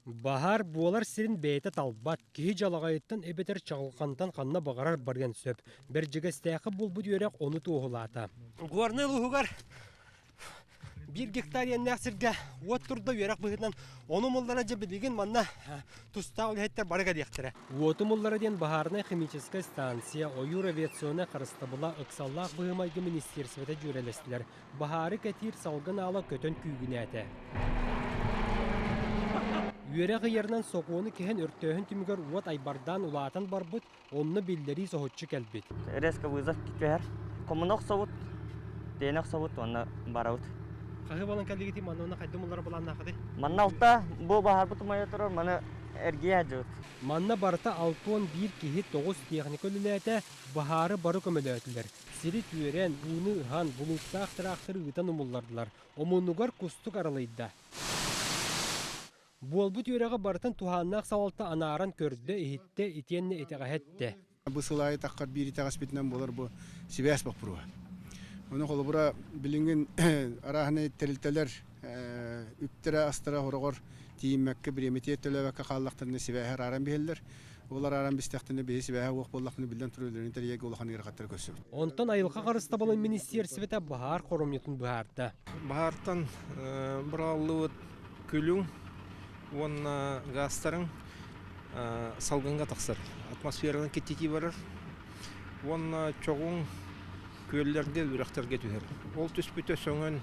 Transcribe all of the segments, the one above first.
Баһаар буолар сирин бэйэтэ талбат, киһи дьалаҕайыттан эбэтэр чаҕылхантан ханна баҕарар барыан сөп. Бэрдьигэстээххэ буолбут үөрэх ону туоһулаата. Горнай улууһугар биир гектар иэннээх сиргэ уот турда үөрэх быһыытынан ону умуллара дьэ билигин манна тустаах үлэһиттэр бары кэлиэхтэрэ. Уоту умуллара диэн баһаарынай химическэй станция, ойуур авиационнай харыстабыла, ыксаллаах быһыы-майгы министиэристибэтэ дьүөрэлэстилэр. Баһаары кэтиир салгын аала көтөн күүгүнээтэ. Үөрэх ыйарынан сокуону кэһэн өртөөһүн түмүгэр уот айбардаан улаатан барбыт, онно биллэрии соһуччу кэлбит. Резко вызов түһэр. Хомуна охсобут, тиэнэ охсобут уонна барабыт. Хаһы балан кэллигити манна уонна хайдах умуллара былааннаахыты? Манна алта бу баһаарбыт умайа турар, маны эргийэ сылдьыбыт. Манна барыта 61 киһи 9 техника үлэлээтэ, баһаары бары көмөлөөтүлэр. Сири түөрэн, ууну ыһан, булууктаах тыраахтары ыытан умуллардылар. Омунугар кустук аралыйда. Буолбут үөрэҕи барытын туһааннаах салалта анааран көрдө-иһиттэ итиэннэ итэҕэһэ эттэ. Бу сыл аайы таххар биир итэҕэспитинэн буолар бу сибээс боппуруоһа. Ону холобура билиҥҥин арааһынай тэрилтэлэр үптэрэ-астара хороҕор тиийиммэккэ, бириэмэтигэр төлөөбөккө хааллахтарына сибээһи арааран биһэллэр. Ол арааран бистэхтэринэ биһи сибээһэ уох буоллахпына биллэн турар үлэни тэрийэргэ улахан ыарахаттары көрсөбүт. Онтон айылҕа харыстабылын министиэристибэтэ баһаар хоромньутун быһаарда. Баһаартан быраҕыллыбыт күлүҥ уонна гаастарыҥ салгыҥҥа тахсар. Атмосферанан киттитии барар уонна чоҕуҥ күөллэргэ, үрэхтэргэ түһэр. Ол түспүтэ сөҥөн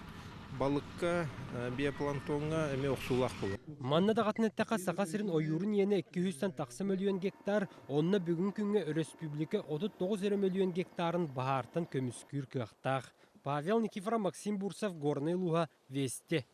Балыкка, биопланктоҥҥа эмиэ охсуулаах буолар. Манна даҕатан эттэххэ, Саха сирин ойуурун иэнэ 200-тэн тахса мөлүйүөн гектар, онно бүгүҥҥү күҥҥэ өрөспүүбүлүкэ 39 эрэ мөлүйүөн гектарын баһаартан көмүскүүр кыахтаах. Павел Никифоров, Максим Бурцев, Горнай улууһа, Вести.